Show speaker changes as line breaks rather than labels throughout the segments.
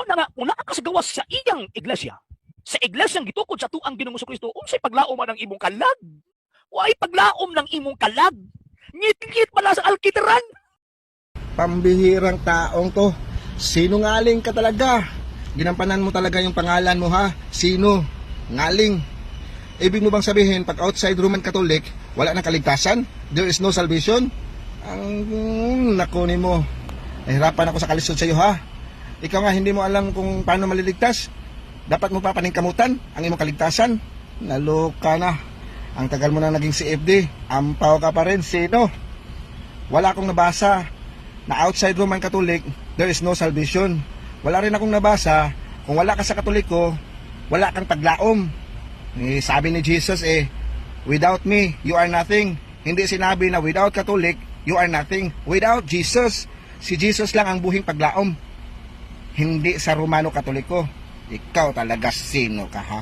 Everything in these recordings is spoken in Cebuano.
na nga kung naa ka sa gawas sa iyang iglesia, sa iglesyang gitukod sa atuang Ginoong Kristo, unsay paglaom man ang imong kalag? Way paglaom ng imong kalag. Ngit-ngit pala sa alkitran.
Pambihirang taong to. Sinungaling ka talaga. Ginampanan mo talaga yung pangalan mo, ha? Sino? Ngaling. Ibig mo bang sabihin, pag outside Roman Catholic, wala nang kaligtasan? There is no salvation? Ang nako mo. Nahirapan ako sa kalisod sa iyo, ha? Ikaw nga, hindi mo alam kung paano maliligtas. Dapat mo pa paningkamutan ang imong kaligtasan. Naloka na. Ang tagal mo na naging CFD. Ampaw ka pa rin. Sino? Wala akong nabasa na outside Roman Catholic, there is no salvation. Wala rin akong nabasa, kung wala ka sa Katoliko, wala kang paglaom. Eh, sabi ni Jesus eh, "Without me, you are nothing." Hindi sinabi na without Catholic, you are nothing. Without Jesus, si Jesus lang ang buhing paglaom. Hindi sa Romano Katoliko. Ikaw talaga, sino ka, ha?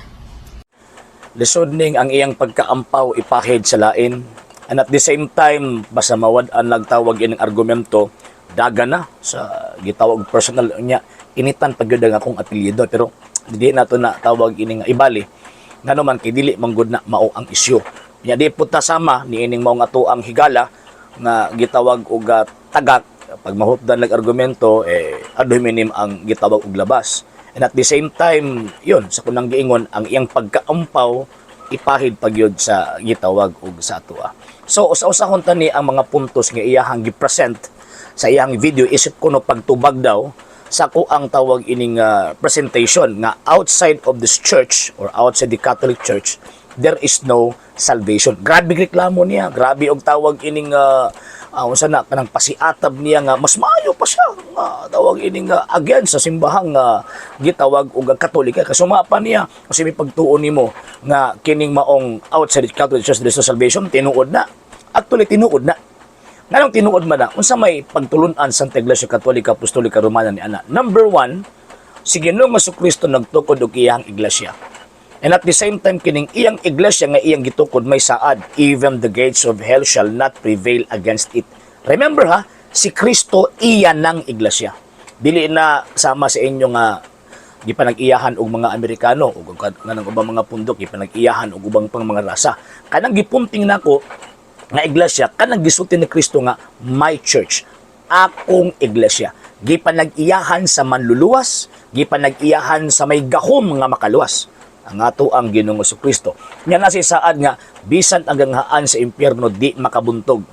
Lisod ning ang iyang pagkaampaw ipahid sa lain. And at the same time, basta mawad-an nagtawag ining argumento, daga na sa gitawag personal niya, initan pag gyud ang akong apelyido, pero di nato na tawag ining ibali ngano man kay dili man gud na mao ang isyu nya. Di pud ta sama ni ining mao nga ang higala nga gitawag og tagak pag mahupdan lag argumento eh ad hominem ang gitawag og labas. And at the same time, yun sa kunang giingon, ang iyang pagkaampaw ipahid pagyud sa gitawag og sa atoa. So usa-usahon ta ni ang mga puntos nga iyahang gi-present sa iyang video isip kuno pagtubag daw sa ko ang tawag ining presentation nga outside of this church or outside the Catholic Church there is no salvation. Grabe reklamo niya, grabe og tawag ining unsa na kanang pasiatab niya nga mas maayo pa siya nga tawag ining against sa simbahang gitawag og Katolika. Kasuma pa niya kasi may pagtuon nimo nga kining maong outside the Catholic Church there is no salvation, tinuod na. Actually, tinuod na. Nganong tinuod man na? Unsa may pagtulun-an sa Santa Iglesia Katolika Apostolika Romana ni ana? Number one, si Ginoong Kristo nagtukod og iyang iglesia. And at the same time, kining iyang iglesia nga iyang gitukod may saad, "Even the gates of hell shall not prevail against it." Remember ha, si Kristo iya ng iglesia. Dili na sama sa inyo nga gipanag-iyahan og mga Amerikano ug nganang ubang mga pundok, gipanag-iyahan og ubang pang mga rasa. Kanang gipunting nako nga iglesia, kanang gisulti ni Kristo nga "my church", akong iglesia. Gipanag-iyahan sa manluluwas, gipanag-iyahan sa may gahom nga makaluwas. Ang ato ang Ginoong Kristo. Nya na si saad nga bisan ang ganghaan sa impyerno di makabuntog.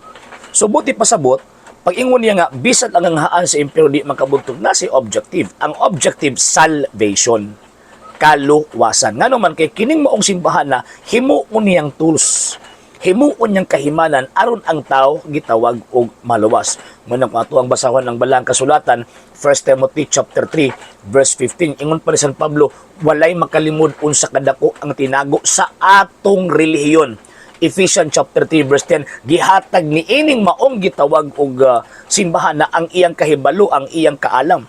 So buti pasabot, pag ingon niya nga bisan ang ganghaan sa impyerno di makabuntog, na si objective. Ang objective, salvation, kaluwasan. Ngano man kay kining maong simbahan na himuon niyang tools, himuon niyang kahimanan aron ang tao gitawag og maluwas. Ngunang kung ato ang basahon ang balang kasulatan, 1 Timothy chapter 3 verse 15, ingon pa ni San Pablo, walay makalimod unsa kadako ang tinago sa atong relihiyon. Ephesians chapter 3 verse 10, gihatag ni ining maong gitawag og simbahan na ang iyang kahibalo, ang iyang kaalam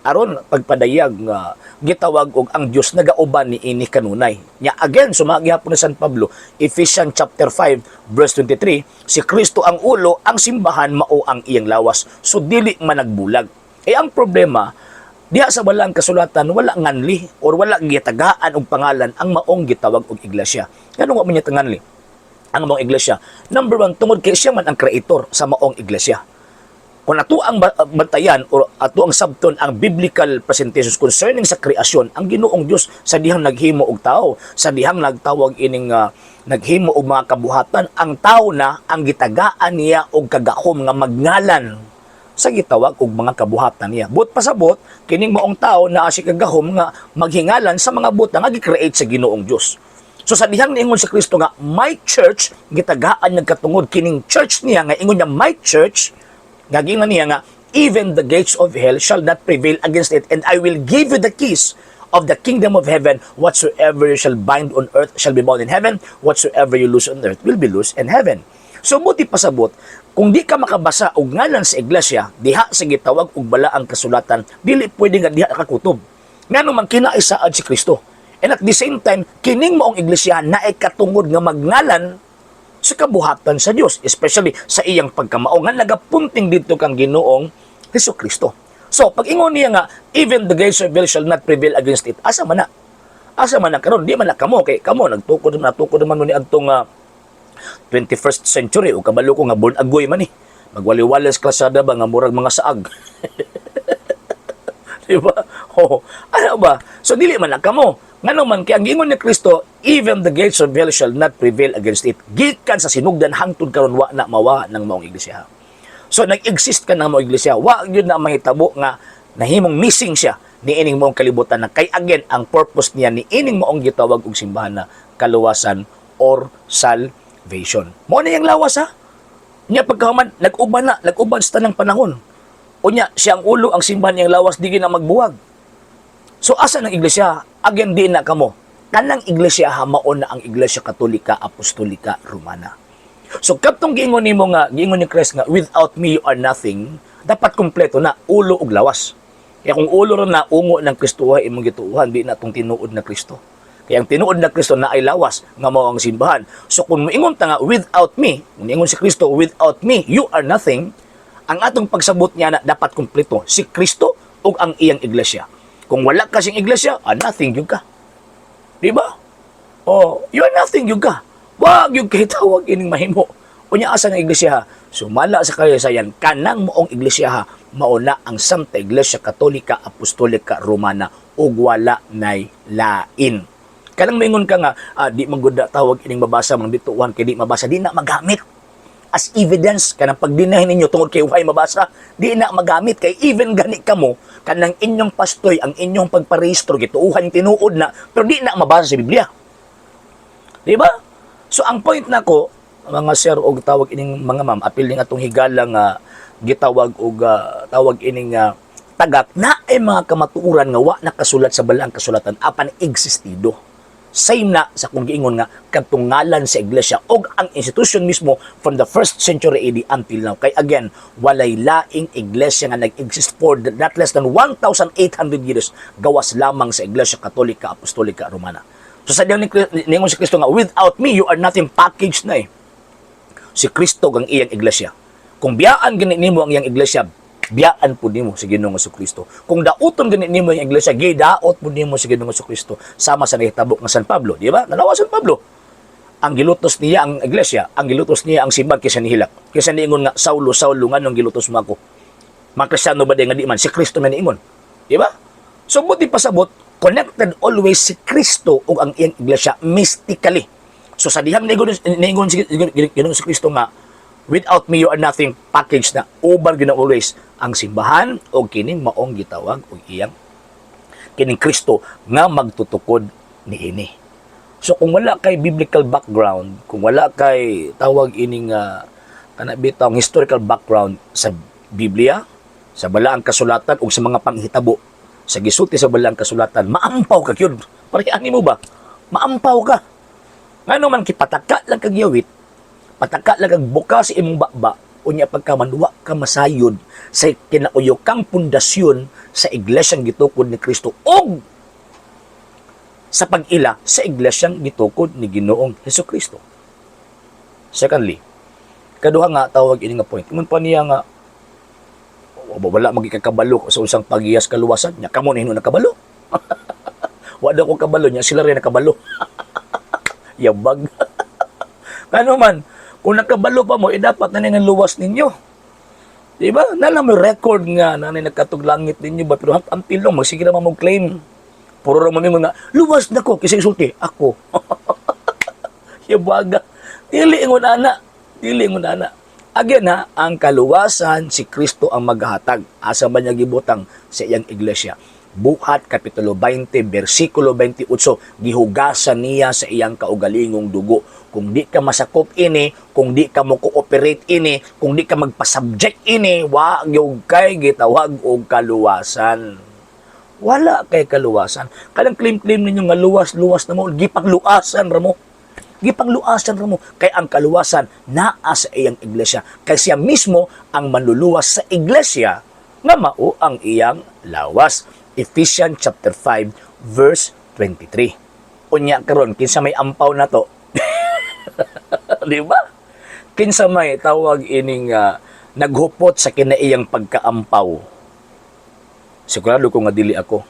aron pagpadayag nga gitawag og ang Dios nagauban ni ini kanunay. Nya again, sumagi hapon ni San Pablo, Ephesians chapter 5 verse 23, si Kristo ang ulo, ang simbahan mao ang iyang lawas. So dili man nagbulag. Eh ang problema, diha sa balang kasulatan wala nganli or wala gitagaan og pangalan ang maong gitawag og iglesia. Ngano nga man niya nganli ang maong iglesia? Number one, tungod kay siya man ang creator sa maong iglesia. Kung ato ang bantayan or ato ang sabton ang biblical presentations concerning sa kreasyon, ang Ginoong Dios sa dihang naghimo og tao, sa dihang nagtawag ining naghimo og mga kabuhatan, ang tao na ang gitagaan niya og kagahom nga magngalan sa gitawag og mga kabuhatan niya. But pasabot, kining maong tao naa si kagahom nga maghingalan sa mga butang nga gi-create sa Ginoong Dios. So sa dihang niingon sa Kristo nga "my church", gitagaan niya katungod kining church niya nga ingon niya "my church", gagina niya nga "even the gates of hell shall not prevail against it, and I will give you the keys of the kingdom of heaven. Whatsoever you shall bind on earth shall be bound in heaven. Whatsoever you loose on earth will be loose in heaven." So buti pasabot, kung di ka makabasa og ngalan sa iglesia diha sa gitawag og balaang kasulatan, dili pwede nga diha kakutob. Ngano man kinaisaad si Kristo. And at the same time, kining maong iglesia naay katungod nga magngalan sa kabuhatan sa Dios, especially sa iyang pagkamao nga nagapunting dito kang Ginoong Hesus Kristo. So, pag ingon niya nga, "Even the gates of hell shall not prevail against it," asa man na? Asa man na karon? Di man na kamo kay kamo nagtukod natukod man mo ni adtong 21st century o kabalo ko nga born agoy man ni. Magwali-wali sa klasada ba nga murag mga saag. Di ba? Oh, ano ba? So dili man na kamo. Ngano man kay ang giingon ni Kristo, "Even the gates of hell shall not prevail against it." Gikan sa sinugdan hangtod karon, wa na mawa ng maong iglesia. So nag-exist ka ng maong iglesia, wa gyud na mahitabo nga nahimong missing siya ni ining maong kalibutan na kay again ang purpose niya ni ining maong gitawag og simbahan na kaluwasan or salvation. Mao na yang lawas ha. Nya pagkahuman nag-uban na, nag-uban sa tanang panahon. Unya siya ang ulo, ang simbahan niyang lawas, di na magbuwag. So asa ng iglesia? Again, di na kamo. Kanang iglesia ha, mao na ang Iglesia Katolika Apostolika Romana. So kadtong giingon nimo nga giingon ni Christ nga "Without me you are nothing," dapat kompleto na ulo ug lawas. Kaya kung ulo ra na, ungo ng Kristo imong gituohan, di na tong tinuod na Kristo. Kaya ang tinuod na Kristo na ay lawas nga mao ang simbahan. So kung moingon ta nga "Without me," kung moingon si Kristo, "Without me you are nothing," ang atong pagsabot niya na dapat kompleto si Kristo ug ang iyang iglesia. Kung wala ka siyang iglesia, nothing gyud ka. Di ba? Oh, you are nothing gyud ka. Wag gyud kay tawag ining mahimo. Unya asa ng iglesia ha? Sumala sa kasaysayan, kanang maong iglesia ha, mao na ang Santa Iglesia Katolika Apostolika Romana ug wala nay lain. Kanang moingon ka nga, di man gud na tawag ining mabasa mga bituan kay di mabasa, di na magamit as evidence kanang pagdinahin ninyo tungod kay way mabasa, di na magamit kay even gani kamo, kanang inyong pastoy, ang inyong pagparehistro, gituohan tinuod na, pero di na mabasa sa Biblia. Di ba? So ang point nako, mga sir og tawag ining mga ma'am, apil ning atong higala nga gitawag og tawag ining tagak na ay mga kamatuoran nga wa nakasulat sa balaang kasulatan apan existido. Same na sa kung giingon nga kadtong ngalan sa iglesia og ang institution mismo from the first century AD until now. Kay again, walay laing iglesia nga nag-exist for not less than 1,800 years gawas lamang sa Iglesia Katolika Apostolika Romana. So sa diyang ningon si Kristo nga "Without me you are nothing," package na eh. Si Kristo ang iyang iglesia. Kung biyaan gani nimo ang iyang iglesia, biyaan pud nimo si Ginoong Kristo. Kung dauton gani nimo ang iglesia, gidaot pud nimo si Ginoong Kristo. Sama sa nahitabo nga San Pablo, di ba? Nalawa San Pablo. Ang gilutos niya ang iglesia, ang gilutos niya ang simbahan kaysa nihilak. Kaysa niingon nga, "Saulo, Saulo, nganong gilutos mo ako?" Mga Kristiyano ba di nga di man? Si Kristo man niingon. Di ba? So buti pasabot, connected always si Kristo ug ang iyang iglesia mystically. So sa dihang niingon si Ginoong si Kristo nga "Without me you are nothing," package na uban gyud always ang simbahan og kining maong gitawag og iyang kining Kristo nga magtutukod niini. So kung wala kay biblical background, kung wala kay tawag ining kana bitaw historical background sa Biblia, sa balaang kasulatan ug sa mga panghitabo sa gisulti sa balaang kasulatan, maampaw ka gyud. Pareha mo ba? Maampaw ka. Ngano man kipataka lang kag yawit, pataka lang kag buka sa imong baba, unya pagka manuwa ka masayod sa kinauyokang pundasyon sa iglesyang gitukod ni Kristo og sa pag-ila sa iglesyang gitukod ni Ginoong Hesus Kristo. Secondly, kaduha nga tawag ini nga point. Ingon pa niya nga wala magikakabalo sa usang pagiyas kaluwasan nya kamo na nakabalo. Wala ko kabalo niya, sila rin nakabalo. Yabag. Kano man, kung nakabalo pa mo, eh, dapat na ang luwas ninyo. Di ba? Nala mo record nga na nagkatug langit ninyo ba, pero ang pilong magsige naman mo claim. Puro ra man nga luwas na ko kasi isulti ako. Yabaga. Dili ingon ana. Dili ingon ana. Again ha, ang kaluwasan, si Kristo ang maghahatag. Asa man niya gibutang? Sa iyang iglesia. Buhat Kapitulo 20, versikulo 28, gihugasan niya sa iyang kaugalingong dugo. Kung di ka masakop ini, kung di ka mo cooperate ini, kung di ka magpasubject ini, wa gyud kay gitawag og kaluwasan. Wala kay kaluwasan. Kanang claim-claim ninyo nga luwas-luwas na mo, gipangluasan ra mo. Gipangluasan ra mo. Kay ang kaluwasan naa sa iyang iglesia. Kay siya mismo ang manluluwas sa iglesia nga mao ang iyang lawas. Ephesians chapter 5 verse 23. Unya karon, kinsa may ampaw na to? Di ba? Kinsa may tawag ining naghupot sa kinaiyang pagkaampaw? Sigurado ko nga dili ako.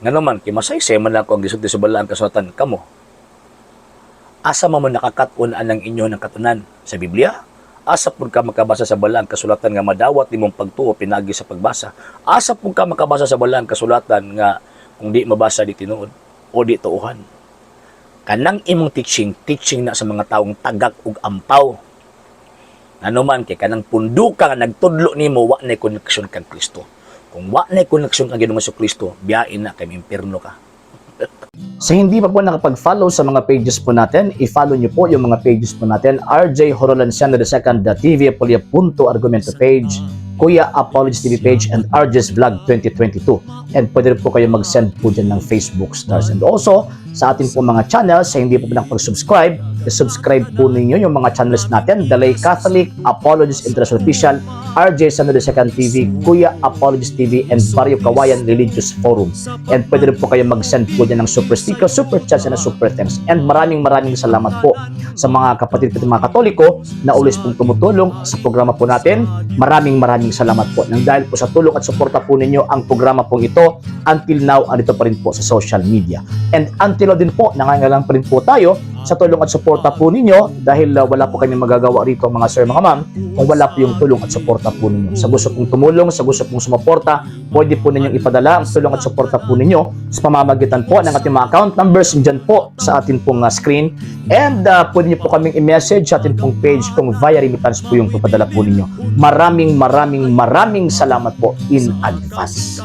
Ngano man kay masaysay man ako ang gisulti sa balaang kasulatan kamo. Asa man mo nakakat-on anang inyo ng katunan sa Biblia? Asa pud ka makabasa sa balaang kasulatan nga madawat nimong pagtuo pinagi sa pagbasa? Asa pud ka makabasa sa balaang kasulatan nga kung di mabasa, di tinuod o di tuohan? Kanang imong teaching, teaching na sa mga taong tagak ug ampaw. Ngano man kay kanang punduka nga nagtudlo nimo, wa na koneksyon kang Kristo. Kung wa na koneksyon kang Ginoong Kristo, biyain na kay impierno ka. Sa hindi pa po nakapag-follow sa mga pages po natin, i-follow nyo po yung mga pages po natin. RJ Horolanciano II, The TV Apolia Punto Argumento page, Kuya Apologies TV page, and RJ's Vlog 2022. And pwede rin po kayo mag-send po dyan ng Facebook stars. And also, sa ating po mga channels, sa hindi po nakapag-subscribe, i-subscribe po ninyo yung mga channels natin: The Lay Catholic, Apologies International Official, RJ Sano II TV, Kuya Apologies TV, and Barrio Kawayan Religious Forum. And pwede rin po kayo mag-send po dyan ng super sticker, super chats, and super thanks. And maraming maraming salamat po sa mga kapatid po, mga Katoliko na always pong tumutulong sa programa po natin. Maraming maraming salamat po. Nang dahil po sa tulong at suporta po ninyo, ang programa pong ito until now andito pa rin po sa social media. And until now din po, nangangailangan pa rin po tayo sa tulong at suporta po ninyo dahil wala po kami magagawa rito, mga sir, mga ma'am, kung wala po yung tulong at suporta po ninyo. Sa gusto pong tumulong, sa gusto pong sumuporta, pwede po ninyong ipadala ang tulong at suporta po ninyo sa pamamagitan po ng ating mga account numbers dyan po sa ating pong screen. And pwede niyo po kaming i-message sa ating pong page kung via remittance po yung papadala po ninyo. Maraming maraming maraming salamat po in advance.